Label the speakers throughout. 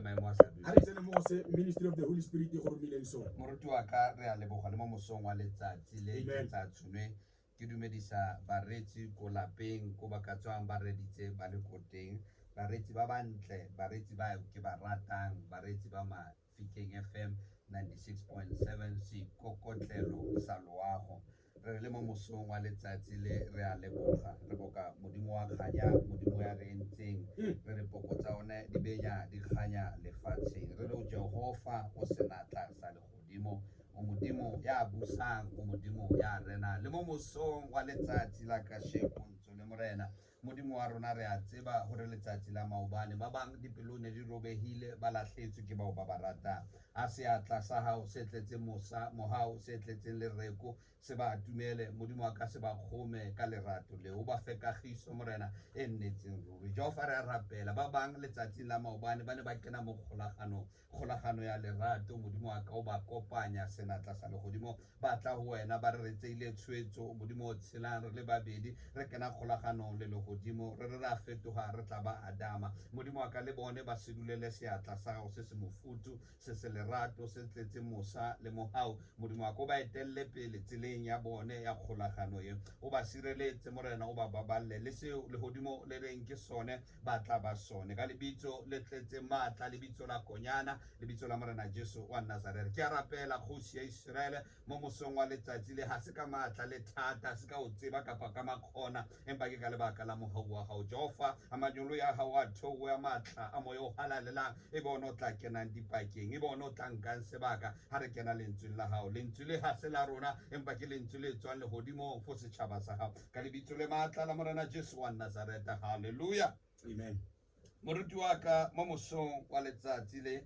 Speaker 1: maemo a sa
Speaker 2: A re tsene mo go se Ministry of the Holy Spirit e go romileng sone.
Speaker 1: Moruti wa ka, re a leboga le mo mosong wa letsatsi le ke
Speaker 2: Amen.
Speaker 1: tsa tshone ke dumedisa bareetsi ko lapeng ko ba ka tswang ba reditse ba le ko teng, bareetsi ba bantle, bareetsi ba ke ba ratang, bareetsi ba Mafikeng FM 96.7, seikokotlelo sa loago. Re le mo mosong wa letsatsi le, re a leboga, re boka Modimo wa kganya, Modimo ya re entseng, re re poko tsa one di benya di kganya lefatsheng. Re re o Jehova, o senatla sa legodimo, o Modimo ya busang, o Modimo ya renang. Le mo mosong wa letsatsi la kasheko ntso le Morena Modimo wa rona, re a tseba gore letsatsi la maobane ba bang dipelo ne di robehile, ba lahletswe ke bao ba ba ratang. A seatla sa hao se tletse mosa, mohau, se tletseng lereko, se ba atumele, Modimo wa ka, se ba kgome ka lerato leo, o ba fe kagiso, Morena, e nnetseng ruri. Jehova, re a rapela, ba bang letsatsing la maobane ba ne ba kena mo kgolaganong, kgolagano ya lerato, Modimo wa ka, o ba kopanya senatla sa legodimo, ba tla ho wena ba re re tseile tshwetso, Modimo o tshelang, re le babedi re kena kgolaganong le legodimo, re re re a fetoga, re tla ba Adama. Modimo wa ka, le bone ba se dulele seatla sa gago se se mofuthu, se se lerato, se tletse mosa le mohau. Modimo wa ka, o ba etelle pele tseleng ya bone ya kgolagano ye, o ba sireletse, Morena, o ba baballe, le seo legodimo le reng ke sone ba tla ba sone, ka lebitso le tletse maatla, lebitso la Konyana, lebitso la Morena Jesu wa Nazareth. Ke a rapela, kgosi ya Iseraele, mo mosong wa letsatsi le, ha se ka maatla le thata, ha se ka o tseba kapa ka makgona, empa ke ka lebaka la mohau wa gago, Jehova. A manyolo ya gago a theowe, a maatla a moya o halalelang e be one o tla kenang dipakeng, e be one o tla nkang sebaka ha re kena lentsweng la gago. Lentswe le ha se la rona, empa ke lentswe le tswang legodimong for setšhaba sa gago, ka lebitso le maatla la Morena Jesu wa Nazareta. Halleluja.
Speaker 2: Amen.
Speaker 1: Moruti wa ka, mo mosong wa letsatsi le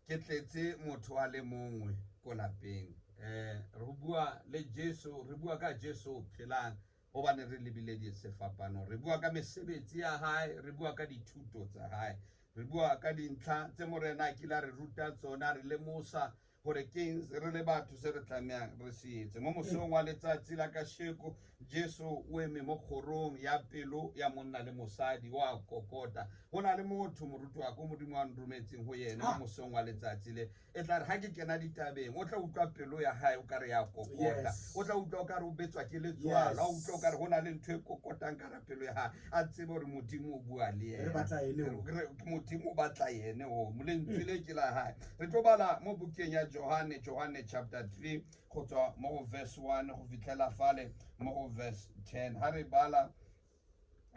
Speaker 1: ke tletse motho a le mongwe ko lapeng. Re bua le Jesu, re bua ka Jesu o phelang, hobane re lebile di sefapano, re bua ka mesebetsi ya hae, re bua ka dithuto tsa hae, re bua ka dintlha tse Morena a kile a re ruta tsona, re lemosa gore keng re le batho se re tlamehang re se etse. Mo mosong wa letsatsi la kasheko, Jesu o eme mo kgorong ya pelo ya monna le mosadi, wa kokota. Go na le motho, moruti wa ko Modimo wa nrometseng ho yena mo mosong wa letsatsi le, e tla re ha ke kena ditabeng, o tla utlwa pelo ya hae o ka re ya kokota, o tla utlwa o ka re o betswa ke letswalo, a utlwa o ka re go na le ntho e kokotang ka ra pelo ya hae, a tsebe gore Modimo o bua le
Speaker 2: Re
Speaker 1: yena.
Speaker 2: batla ene o.
Speaker 1: Modimo o batla yene o, lentswe le ke la hae. Re tlo bala mo bukeng ya Johane, Johane chapter 3, go tswa mo go verse 1 go fitlhela fale mo go verse 10. Ha re bala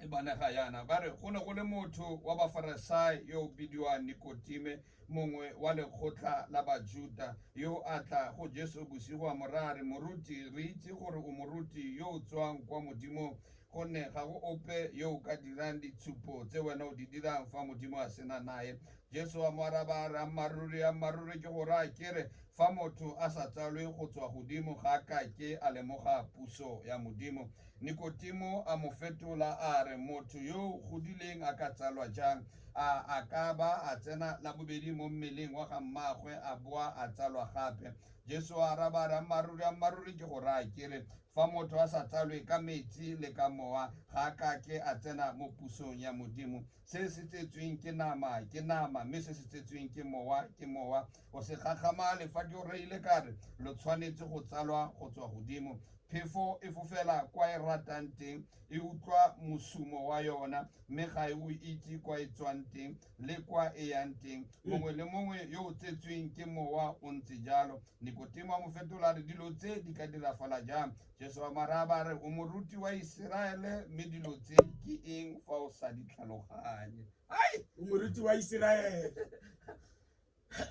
Speaker 1: e banega yana, ba re go ne go le motho wa Bafarasai yo o bidiwang Nikotime, mongwe wa lekgotla la Bajuta, yo a tla go Jesu bosigo a mo raya a re, Moruti, re itse gore o moruti yo o tswang kwa Modimong, gonne ga go ope yo o ka dirang ditshupo tse wena o di dirang fa Modimo a sena nae. Jesu a mo araba a re, Ammaruri, ammaruri, ke go raya ke re, fa motho a sa tsalwe go tswa godimo, ga a kake a lemoga puso ya Modimo. Nikotimo a mo fetola a re, Motho yo o godileng a ka tsalwa jang? A a ka ba a tsena la bobedi mo mmeleng wa ga mmagwe, a boa a tsalwa gape? Jesu a araba a re, Ammaruri, ammaruri, ke go raya ke re, fa motho a sa tsalwe ka metsi le ka mowa, ga a kake a tsena mo pusong ya Modimo. Se se tsetsweng ke nama ke nama, mme se se tsetsweng ke mowa ke mowa. O se gakgamale fa ke o reile ka re, lo tshwanetse go tsalwa go tswa godimo. Phefo e fofela kwa e ratang teng, e utlwa mosumo wa yona, mme ga e o itse kwa e tswang teng le kwa e yang teng. Mongwe le mongwe yo o tsetsweng ke mowa o ntse jalo. Nikotemo a mo fetola a re, dilo tse di ka dirafala jang? Jesu a mo araba a re, o moruti wa Iseraele, mme dilo tse ke eng fa o sa di tlhaloganye? Ai!
Speaker 2: O moruti wa Iseraele.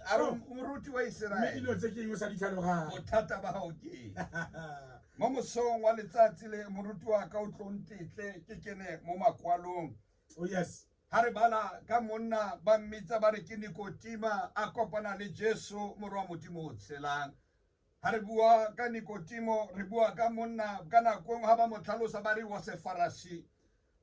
Speaker 1: A re, o moruti wa
Speaker 2: Mme
Speaker 1: Iseraele.
Speaker 2: dilo tse ke eng o sa di tlhaloganye?
Speaker 1: Bothata ba gago ke eng? Mo mosong wa letsatsi le, moruti wa ka o tlo ntetle ke kene mo makwalong.
Speaker 2: Oh yes.
Speaker 1: Ha re bala ka monna ba mmitsa ba re ke Nikotima, a kopana le Jesu morwa Modimo o tshelang. Ha re bua ka Nikotimo, re bua ka monna ka nako engwe ha ba mo tlhalosa ba re was a Pharisee.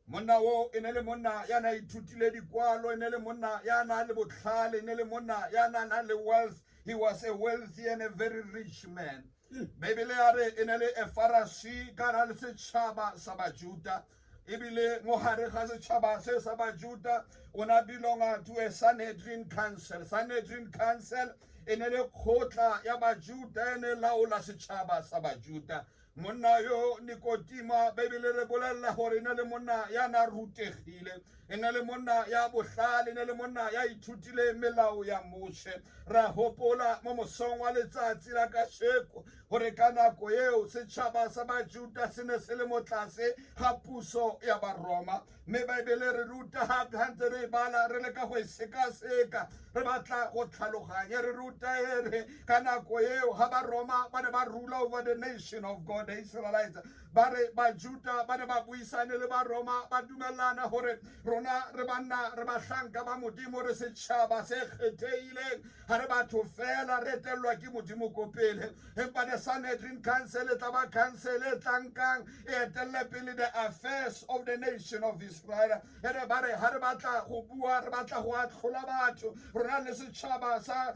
Speaker 1: Monna o e ne le monna ya na ithutile dikwalo, e ne le monna ya na le botlhale, e ne le monna ya na nang le wealth. He was a wealthy and a very rich man. Bibele ya re e ne le a Pharisee ka hara le setšhaba sa Bajuda. Ebile mo gare ga setšhaba se sa Bajuda o ne a belonga to a Sanhedrin council. Sanhedrin council e ne le kgotla ya Bajuda e ne laola setšhaba sa Bajuda. Monna yo Nikodima, Bebele re bolelela gore e ne le monna ya na rutegile, e ne le monna ya bohlale, e ne le monna ya ithutile melao ya Moshe. Ra hopola mo mosong wa letsatsi la kasheko gore ka nako eo setšhaba sa Bajuda se ne se le mo tlase ga puso ya Baroma. Mme Baebele re ruta gape ga ntse re e bala re leka go e sekaseka, re batla go tlhaloganya, re ruta e re ka nako eo ga Baroma ba ne ba rule over the nation of God, the Israelites, ba re Bajuda ba ne ba buisane le Baroma, ba dumelana gore rona re banna, re bahlanka ba Modimo, re setšhaba se kgethehileng, ga re batho fela, re etellwa ke Modimo ko pele. Empa the Sanhedrin council e tla ba council e tlankang e etelle pele the affairs of the nation of Israel. E re ba re ha re batla go bua, re batla go atlhola batho, rona le setšhaba sa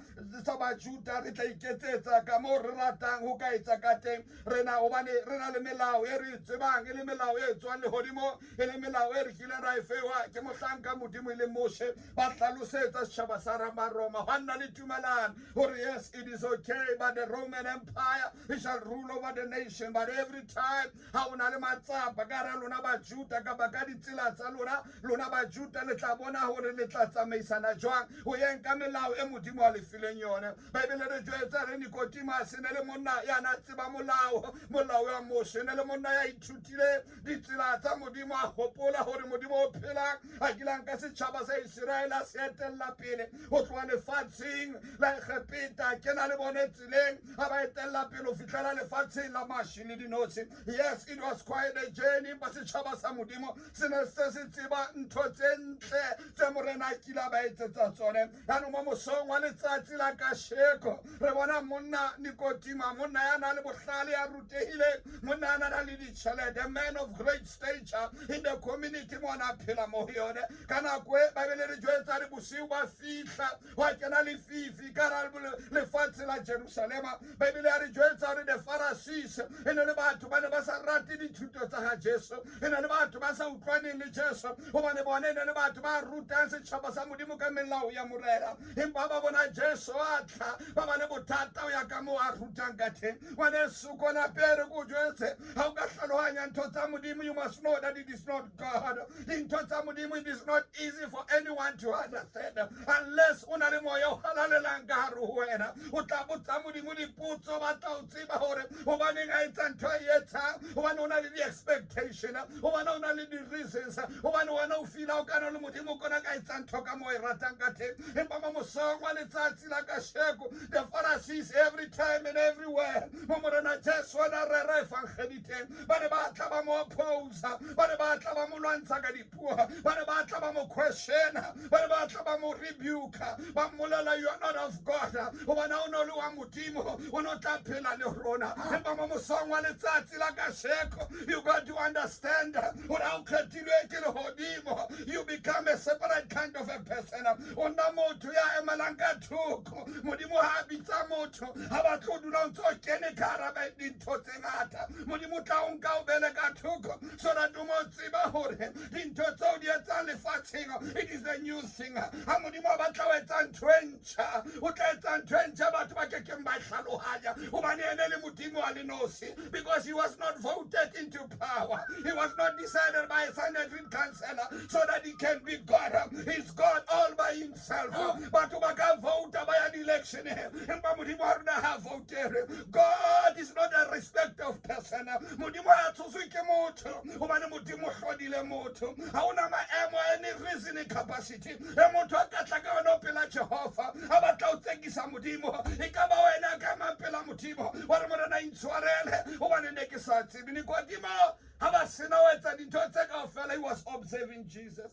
Speaker 1: Bajuda re tla iketsetsa ka moo re ratang go ka etsa ka teng rena, hobane re na le melao e re e tsebang, e le melao e tswang lehodimo, e le melao e re kileng ra e fewa ke mohlanka Modimo e le Moshe. Ba hlalosetsa setšhaba sa Roma, hwa nna le tumelano gore yes, it is okay, but the Roman Empire, it shall rule over the nation. But every time ha o na le matsapa ka hara lona Bajuda kapa ka ditsela tsa lona, lona Bajuda le tla bona hore le tla tsamaisana jwang ho yeng ka melao e Modimo a le fileng yone. Baebele re jwetsa re Nicodemus ne le monna ya na tseba molao, molao wa Moshe, ne le monna ya ithutile ditsela tsa Modimo, a hopola hore Modimo o phelang a kilang ka setšhaba sa Israel a se etella pele ho tloha lefatsheng la Egepeta, kena le bone tseleng, a ba etella pele ho fihlela lefatsheng la mashi le dinotshi. Yes, it was quite a journey, empa setšhaba sa Modimo se ne se se tseba ntho tse ntle tse Morena a kile a ba etsetsa tsone. Jaanong mo mosong wa letsatsi la kasheko re bona monna Nikodima, monna ya nang le bohlale, ya rutehileng, monna ya nang le ditjhelete, man of great stature in the community mo a phela mo ho yone. Ka nako e Baebele re jwetsa re bosiu ba fihla, hwa kena lefifi ka hara lefatshe la Jerusalema. Baebele ya re jwetsa hore the Pharisees e ne le batho ba ne ba sa rate dithuto tsa ga Jesu, e ne le batho ba sa utlwaneng le Jesu, hobane bone e ne le batho ba rutang setšhaba sa Modimo ka melao ya Morena. Empa ba bona Jesu a tla, ba ba le bothata ho ya ka moo a rutang ka teng. Ngwaneso, ko lapeng re ko jwetse, ha o ka hlalohanya ntho tsa Modimo, you must know that it is not God. Dintho tsa Modimo, it is not easy for anyone to understand unless o na le moya o halalelang ka hare ho wena. O tla botsa Modimo dipotso, ba tla o tseba hore hobaneng a etsa ntho a e etsang, hobane o na le di-expectation, hobane o na le di-reasons, hobane wena o feel-a o kana le Modimo kona ka etsa ntho ka moo e ratang ka teng. Empa mo mosong wa letsatsi la kasheko, the Pharisees every time and everywhere mo Morena Jesu a na rera evangeli teng, ba ne ba tla ba mo opposa, ba ne ba tla ba mo lwantsha ka dipuo, ba ne ba tla ba mo questiona, ba ne ba tla ba mo rebuke, ba mmolela you are not of God, hobane ha o no le wa Modimo, o no tla phela le rona. Empa mo mosong wa letsatsi la kasheko, you got to understand hore ha o kgethilwe ke lehodimo, you become a separate kind of a person. O nna motho ya emelang ka thoko. Modimo ha a bitsa motho, ha batle ho dula o ntso o kene ka hara dintho tse ngata. Modimo o tla o nka o bele ka thoko so that o mo tseba hore dintho tseo di etsang lefatsheng, it is a new thing. Ha Modimo a batla ho etsa ntho e ntjha, o tla etsa ntho e ntjha batho ba kekeng ba e hlalohanya, hobane ene le Modimo a le nosi, because he was not voted into power, he was not decided by a Sanhedrin councillor so that he can be God. He's God all by himself. Batho ba ka vouta ba ya di-election, empa Modimo wa rona ha voutere. God is not a respecter of person. Modimo ha tshoswe ke motho, hobane Modimo o hlodile motho. Ha hona maemo, any reasoning capacity e motho a ka tla ka yona pela Jehova, a batla ho tsekisa Modimo. E ka ba wena ka mang pela Modimo wa re Morena intshwarele hobane ne ke sa tsebe. Nikodimo ha ba sena ho etsa dintho tse kaofela, he was observing Jesus.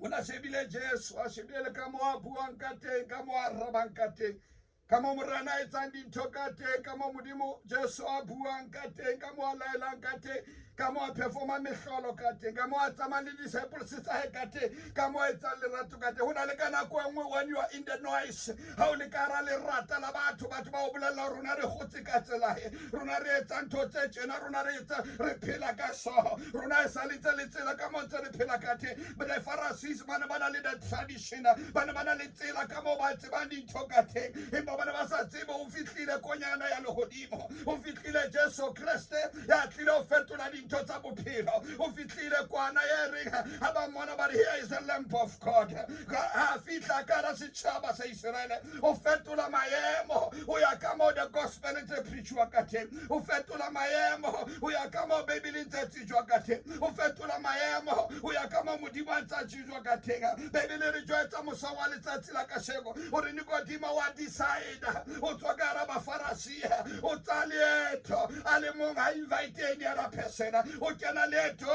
Speaker 1: O na shebile Jesu, a shebile le ka moo a buang ka teng, ka moo a arabang ka teng, ka moo Morena a etsang dintho ka teng, ka moo Modimo Jesu a buang ka teng, ka moo a laelang ka teng, Ka mo a performa mehlolo ka teng, ka mo a tsamaya le disciples tsa hae ka teng, ka mo a etsang lerato ka teng. Ho na le ka nako e nngwe when you are in the noise, ha o le ka hara lerata la batho, batho ba o bolella hore rona re kgotse ka tsela e, rona re etsa ntho tse tjena, rona re etsa, re phela ka so, rona e sa le tse le tsela ka mo ntse re phela ka teng. But the Pharisees ba ne ba na le the tradition, ba ne ba na le tsela ka moo ba tsebang dintho ka teng, empa ba ne ba sa tsebe ho fihlile konyana ya lehodimo, ho fihlile Jesu Kreste ya tlile ho fetola dintho tsa bophelo, ho fihlile kwana e reng ha ba mmona ba re here is the lamb of God. Ha fihla ka hara setjhaba sa Iseraele, o fetola maemo ho ya ka moo the gospel e ntse preachiwa ka teng, o fetola maemo ho ya ka moo Bibele e ntse tsejwa ka teng, o fetola maemo ho ya ka moo Modimo a ntse a tsejwa ka teng. Bibele re jwetsa mosa wa letsatsi la kasheko hore Nikodimo wa decide o tswa ka hara Bafarasi, o tsaya leeto a le mong, ha invite any other person, o kena leeto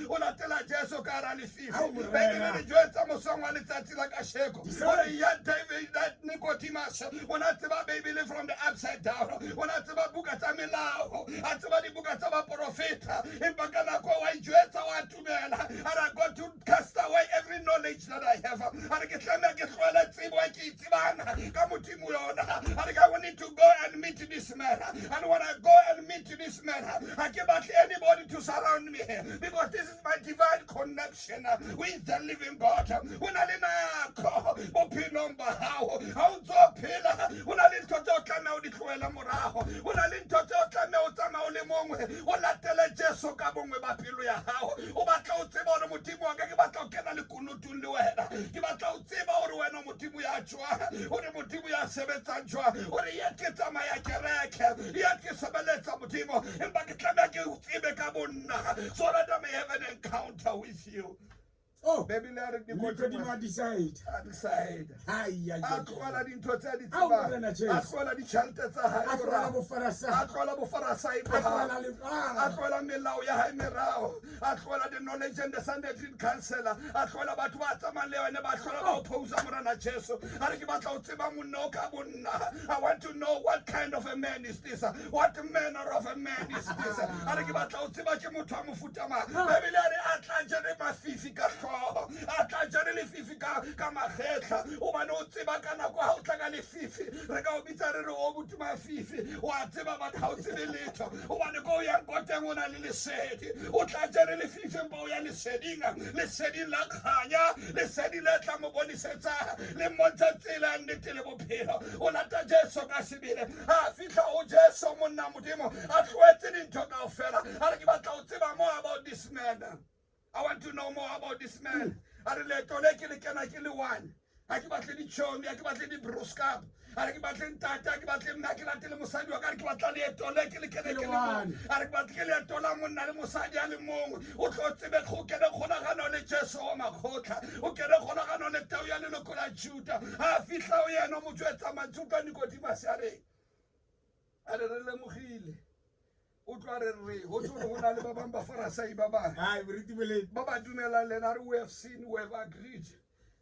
Speaker 1: o latela Jesu ka hara lefifi. Bibele re jwetsa mosong wa letsatsi la kasheko hore ya David that Nicodemus o na tseba Bibele from the upside down, o na tseba buka tsa melao, a tseba dibuka tsa baprofeta, empa ka nako wa ijwetsa wa tumela, a re got to cast away every knowledge that I have. A re ke tlameha ke tlohele tsebo e ke e tsebang ka Modimo yona. A re I need to go and meet this man, and when I go and meet this man, ha ke batle anybody to surround me, because this is my divine connection with the living God. Ho na le nako bophelong ba hao, ha o ntso phela, ho na le ntho tse o tlameha o di tlohele morago, ho na le ntho tse o tlameha o tsamaya o le mongwe, o latele Jesu ka bongwe ba pelo ya hao. O batla o tseba hore Modimo wa ka, ke batla ho kena lekunutung le wena, ke batla ho tseba hore wena Modimo ya jwang, hore Modimo ya sebetsang jwang, hore ye ke tsamaya kereke, ye ke sebeletsa Modimo, empa ke tlameha ke o tsebe ka bonna, so that I may have an encounter with you.
Speaker 2: Oh,
Speaker 1: Bibele ya re
Speaker 2: Nikodimo decide.
Speaker 1: A decide.
Speaker 2: Ai, ai,
Speaker 1: A
Speaker 2: ai,
Speaker 1: tlohela dintho tse a di
Speaker 2: Ao,
Speaker 1: tsebang.
Speaker 2: Morena Jesu.
Speaker 1: A tlohela ditjhelete tsa hae
Speaker 2: A tlohela
Speaker 1: morao.
Speaker 2: bofarasai.
Speaker 1: A tlohela bofarasai
Speaker 2: A
Speaker 1: ba
Speaker 2: tlohela
Speaker 1: hae.
Speaker 2: lefatshe.
Speaker 1: A tlohela melao ya hae merao. A tlohela the knowledge and the Sanhedrin council. A tlohela batho ba tsamayang le yone, ba hlola ba oppose Morena Jesu. A re ke batla ho tseba monna o ka bonna. I want to know what kind of a man is this. What manner of a man is this. A re ke batla ho tseba ke motho wa mofuta mang. Bibele ya re a tla jere mafifi ka hlooho, a tla jere lefifi ka magetla, hobane o tseba ka nako ha o tla ka lefifi, re ka o bitsa re re o buti mafifi, wa tseba but ha o tsebe letho, hobane ko o yang ko teng o na le lesedi. O tla jere lefifi empa o ya leseding, leseding la kganya, lesedi le tla mo bonisetsa, le mmontsha tsela ya nnete le bophelo. O lata Jesu ka sebele. Ha fihla ho Jesu monna Modimo, a tlohetse dintho kaofela, a re ke batla ho tseba more about this man. I want to know more about this man. A re leeto le ke le kena ke le one. Ha ke batle ditjhomi, ha ke batle di-broskap, a re ke batle ntate, ha ke batle mme, ha ke latele mosadi wa ka, a re ke batla leeto le ke le kene ke le mong. A re ke batle ke leeto la monna le mosadi a le mong. O tlo tsebe go kene kgolagano le Jesu wa makgotla, o kene kgolagano le tau ya leloko la Juda. Ha fihla ho yena, o mo jwetsa mantswe ka Nicodemus a reng? A re re lemogile. O tlwa re re, ho thwe ho na le ba bang Bafarasai ba bang.
Speaker 2: Ai, moruti Moleti.
Speaker 1: Ba ba dumelang le ena, a re we have seen, we have agreed.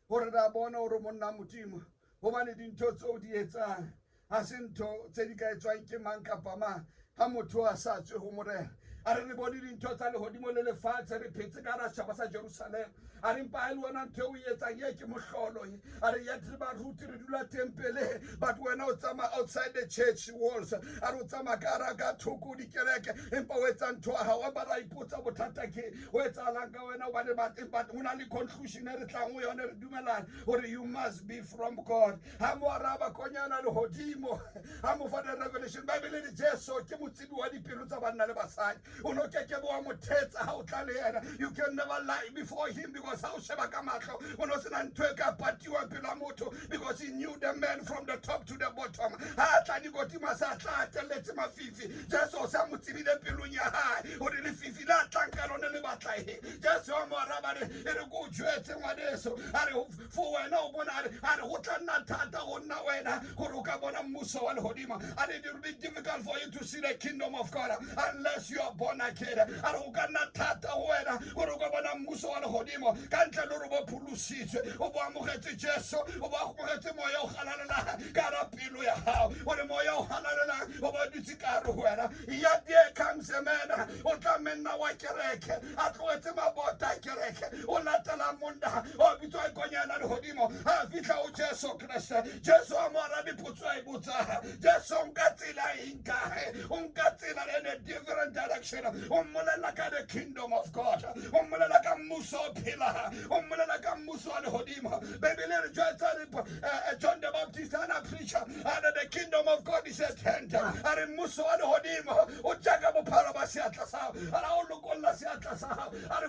Speaker 1: Hore re a bona hore monna Modimo, hobane dintho tseo di etsang ha se ntho tse di ka etswang ke mang kapa mang, ha motho a sa tswe ho Morena. A re re bone dintho tsa lehodimo le lefatshe, re phetse ka hara setjhaba sa Jerusalema. A re mpa ha e le wena ntho eo o e etsang e ke mohlolo e. A re yet re baruti re dula tempeleng, but wena o tsamaya outside the church walls. A re o tsamaya ka hara ka thoko dikereke, empa o etsa ntho ya hao. Empa ra ipotsa bothata ke o etsahalang ka wena, hobane but ho na le conclusion e re tlang ho yona, re dumelana hore you must be from God. Ha mo araba konyana lehodimo, ha mo fa the revelation, Bible e re Jesu ke motsebi wa dipelo tsa banna le basadi. O no keke bo wa mo thetsa ha o tla le yena. You can never lie before him, because ha o sheba ka mahlo, o no sena ntho e ka patiwang pela motho, because he knew the man from the top to the bottom. Ha tla Nicodemus a tla atelletse mafifi, Jesu o sa mo tsebile pelong ya hae hore lefifi la tlang ka lona le batla eng. Jesu a mo araba a re, e re ke o jwetse ngwaneso, a re for wena o bona, a re ho tla nna thata ho nna wena hore o ka bona mmuso wa lehodimo. A re it will be difficult for you to see the kingdom of God unless you are born born again. A re o ka nna thata go wena gore o ka bona mmuso wa legodimo ka ntle le gore bo pholositswe, o bo amogetse Jesu, o bo amogetse moya o galalelang ka ra pelo ya gago, gore moya o galalelang o bo dutse ka gare go wena. Yet there comes a man o tla menna wa kereke, a tlogetse mabota a kereke, o latela monna o bitswa konyana legodimo. A fitlha o Jesu Kriste, Jesu a mo arabe potso a e botsang. Jesu o nka tsela eng kae? O nka tsela in a different direction. O mmolelela ka the kingdom of God, o mmolelela ka mmuso o phelang, o mmolelela ka mmuso wa legodimo. Bebele re jwetsa re John the Baptist ana preacher, and the kingdom of God is at hand. A re mmuso wa legodimo o jaaka bophara ba seatla sa gago, a re o lokolla seatla sa gago, a re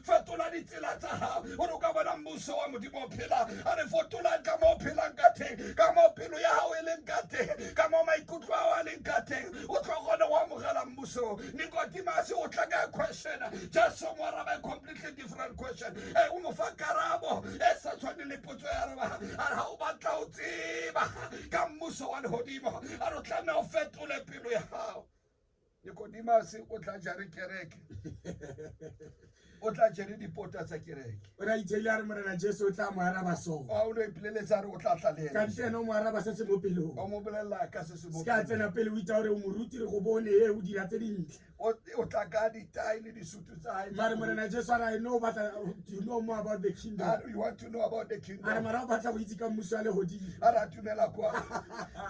Speaker 1: fetola ditsela tsa gago gore o ka bona mmuso wa Modimo o phelang. A re fetolang ka mo o phelang ka teng, ka mo pelo ya gago e leng ka teng, ka mo maikutlo ao a leng ka teng, o tlo kgone go amogela mmuso. Nicodemus o tla ka question, Jesu mo araba a completely different question. O mo fa karabo e sa tshwaneng le potso ya araba. A re ha o batla ho tseba ka mmuso wa lehodimo, a re o tlameha o fetole pelo ya gago. Nicodemus o tla jare kereke, o tla jere dipota tsa kereke.
Speaker 2: O ne a itheile a re Morena Jesu o tla mo araba so.
Speaker 1: A o no ipoleletsa a re o tla tla le ena.
Speaker 2: Kante ena o mo araba se se mo pelong.
Speaker 1: O mo bolelela ka se se mo
Speaker 2: Se ka tsena pele o itse gore o moruti re go bone e o dira tse dintle.
Speaker 1: O tla ka ditai le disutu tsa hae.
Speaker 2: Mare Morena Jesu a re, I know batla to know more about the kingdom.
Speaker 1: A re, you want to know about the kingdom.
Speaker 2: A re mara o batla go itse ka mmuso wa lehodimo.
Speaker 1: A re a dumela kwa.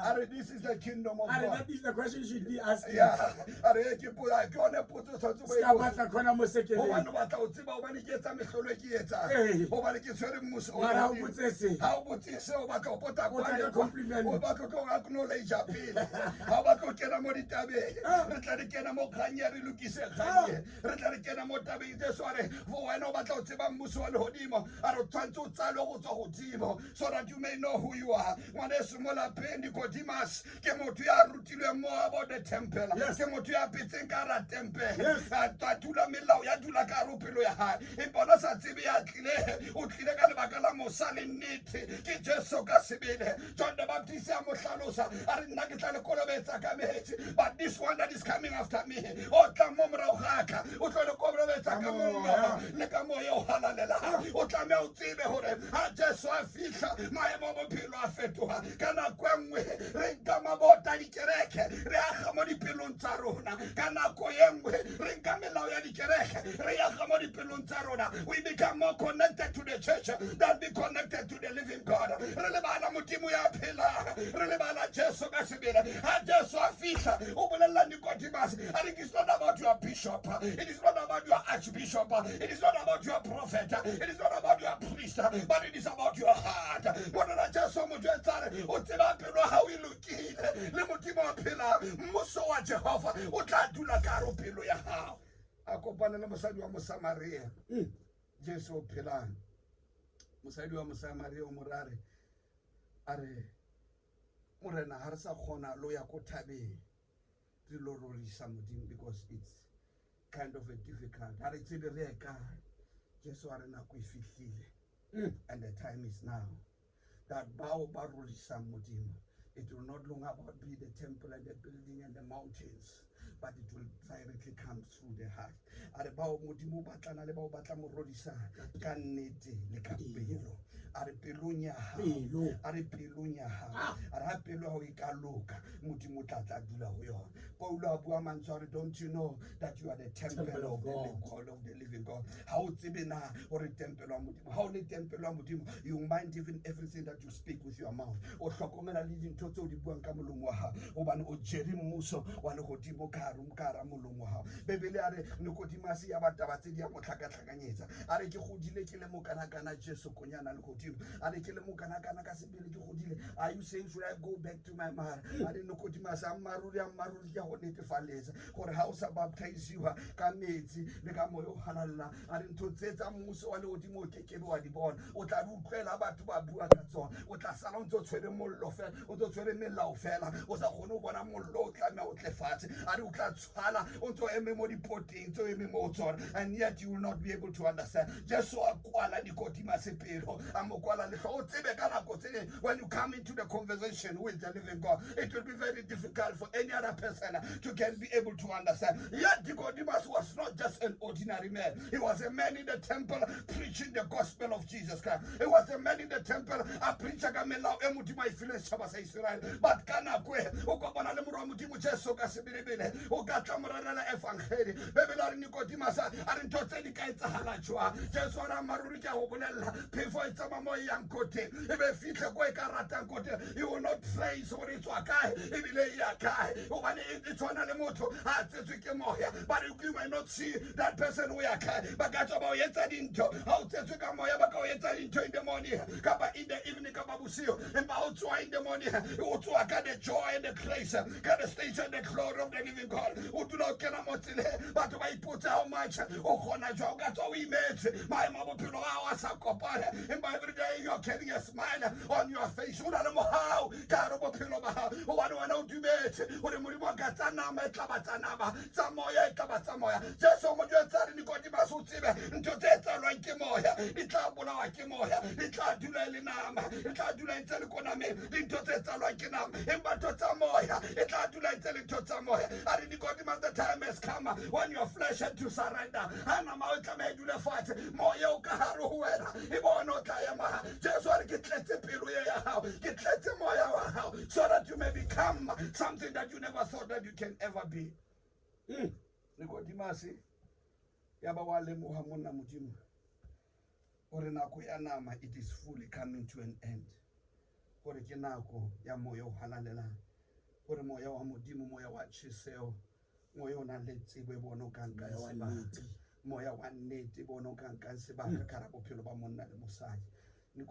Speaker 1: A re this is the kingdom of
Speaker 2: A re
Speaker 1: God.
Speaker 2: that is the question you should be asking.
Speaker 1: Yeah. A re ke potso, ke yone potso tshwanetse o e
Speaker 2: Se ka
Speaker 1: botse.
Speaker 2: batla khona mo sekeleng.
Speaker 1: Hobane o batla ho tseba hobane ke etsa mehlolo e ke e etsang.
Speaker 2: Ee.
Speaker 1: Hobane ke tshwere mmuso wa
Speaker 2: Mara ha o
Speaker 1: lehodimo.
Speaker 2: botse se.
Speaker 1: Ha o botse se, o batla ho pota
Speaker 2: O tla
Speaker 1: kwana
Speaker 2: ka
Speaker 1: kwa.
Speaker 2: compliment.
Speaker 1: O batla ho tlo acknowledge pele. Ha o batla ho kena mo ditabeng.
Speaker 2: Ah.
Speaker 1: Re tla re kena mo kgannye, re lokise kgannye. Re tla re kena mo tabeng. Jesu a re, for wena o batla ho tseba mmuso wa lehodimo, a re o tshwanetse o tsalwe go tswa godimo, so that you may know who you are. Ngwaneso mo lapeng, Nicodemus ke motho ya rutilweng more about the temple.
Speaker 2: Yes.
Speaker 1: Ke motho ya phetseng ka hara tempele.
Speaker 2: Yes.
Speaker 1: A dula melao, ya dula ka hare ho pelo ya hae. Empa ona sa tsebe ya tlile, o tlile ka lebaka la mosa le nnete. Ke Jesu ka sebele. John the Baptist a mo hlalosa, a re nna ke tla le kolobetsa ka metsi, but this one that is coming after me, o tla mo morao ga ka, o tlo le kolobetsa ka mollo le ka moya o halalelang. O tlameha o tsebe hore ha Jesu a fihla, maemo a bophelo a fetoha. Ka nako e nngwe re nka mabota a dikereke, re aga mo dipelong tsa rona. Ka nako e nngwe re nka melao ya dikereke, re aga mo dipelong tsa rona. We become more connected to the church than be connected to the living God. Re lebala Modimo ya phelang, re lebala Jesu ka sebele. Ha Jesu a fihla, o bolella Nicodemus, a re, it's not about your bishop, it is not about your archbishop, it is not about your prophet, it is not about your priest, but it is about your heart. Morena Jesu mo jwetsa re, o tseba pelo ya hao e lokile, le Modimo wa phelang, mmuso wa Jehova o tla dula ka hare ho pelo ya hao. A kopane le mosadi wa Mosamaria. Jesu o phelang. Mosadi wa Mosamaria o mo re a re, a re, Morena, ha re sa kgona lo ya ko thabeng, re lo rorisa Modimo, because it's kind of a difficult. Ha re tsebe re ye kae. Jesu a re nako e fihlile. And the time is now that bao ba rorisang Modimo, it will not longer about be the temple and the building and the mountains, but it will directly come through the heart. A re bao Modimo o batlana le bao ba tla mo rorisa ka nnete le ka pelo. A re pelong ya hao.
Speaker 2: Pelo.
Speaker 1: A re pelong ya hao. A re ha pelo ya hao e ka loka, Modimo o tla tla dula ho yona. Paulo a bua mantswe a re, don't you know that you are the temple
Speaker 2: Temple
Speaker 1: of
Speaker 2: of
Speaker 1: the
Speaker 2: God.
Speaker 1: God, of the living God? Ha o tsebe na hore temple wa Modimo, ha o le temple wa Modimo, you mind even everything that you speak with your mouth. O hlokomela le dintho tseo di buang ka molomo wa hao, hobane o jere mmuso wa lehodimo ka hare, ka hara molomo wa hao. Bebele a re Nicodemus ya ba taba tse di ya mo tlhakatlhakanyetsa. A re ke godile ke le mokanakana Jesu konyana lehodimo. A re ke le mokanakana ka sebele ke godile. Are you saying should I go back to my mother? A re Nicodemus a mmaruri, a mmaruri ke a go netefaletsa gore ha o sa baptiziwa ka metsi le ka moya o halalelang, a re ntho tse tsa mmuso wa lehodimo o kekebe wa di bona. O tla di utlwela batho ba bua ka tsona, o tla sala o ntse o tshwere mollo fela, o ntse o tshwere melao fela, o sa kgone ho bona mollo o tlameha o tle fatshe. A re o tla tshwala o ntse o eme mo dipoteng tse o eme mo ho tsona, and yet you will not be able to understand. Jesu a kwala Nicodemus pelo, a mo kwala leihlo. O tsebe ka nako tse tseleng. When you come into the conversation with the living God, it will be very difficult for any other person to can be able to understand. Yet Nicodemus was not just an ordinary man. He was a man in the temple preaching the gospel of Jesus Christ. He was a man in the temple a preacha ka melao e Modimo a e fileng setšhaba sa Israel. But ka nako e o kopana le morwa Modimo Jesu ka sebelebele, o ka tla mo rerela evangeli. Bebele a re Nicodemus a re ntho tse di ka etsahala jwang? Jesu a re ammaruri ke a go bolelela, phefo e tsamaya mo e yang ko teng, e be fitlhe ko e ka ratang ko teng. You will not trace gore e tswa kae ebile e ya kae, gobane e tshwana le motho a tsetswe ke moya. But you might not see that person o ya kae. Ba ka tswa ba o etsa dintho. Ha o tsetswe ka moya, ba ka o etsa dintho in the morning kapa in the evening kapa bosigo, empa o tsoha in the morning, o tsoha ka the joy and the grace, ka the station and the glory of the living God. O dula o kena mo tseleng, batho ba ipotse how much o kgona jwang, o ka tswa o imetswe, maemo a bophelo ao a sa kopane, empa every day you're carrying a smile on your face. O na le mohau ka hare bophelo ba hao, gobane wena o dumetse gore Modimo a ka tsa nama e tla ba tsa nama, tsa moya e tla ba tsa moya. Jesu mo jwetsa re Nicodemus o tsebe ntho tse tsalwang ke moya di tla bolawa ke moya, di tla dula e le nama, e tla dula e ntse le ko nameng, dintho tse tsalwang ke nama, empa ntho tsa moya e tla dula e ntse le ntho tsa moya. A re Nicodemus, the time has come when your flesh had to surrender. Ha nama o tlameha e dule fatshe, moya o ka hare ho wena e bone o tla ema. Jesu a re ke tletse pelo e ya hao, ke tletse moya wa hao, so that you may become something that you never thought that you can ever be. Nicodemus ya ba wa lemoha monna Modimo gore nako ya nama, it is fully coming to an end, gore ke nako ya moya o halalelang, gore moya wa Modimo, moya wa tjheseho, moya o nang le tsebo e bone o ka nkang
Speaker 2: Moya wa
Speaker 1: sebaka,
Speaker 2: nnete.
Speaker 1: Moya wa nnete bone o ka nkang sebaka ka hara bophelo ba monna le mosadi.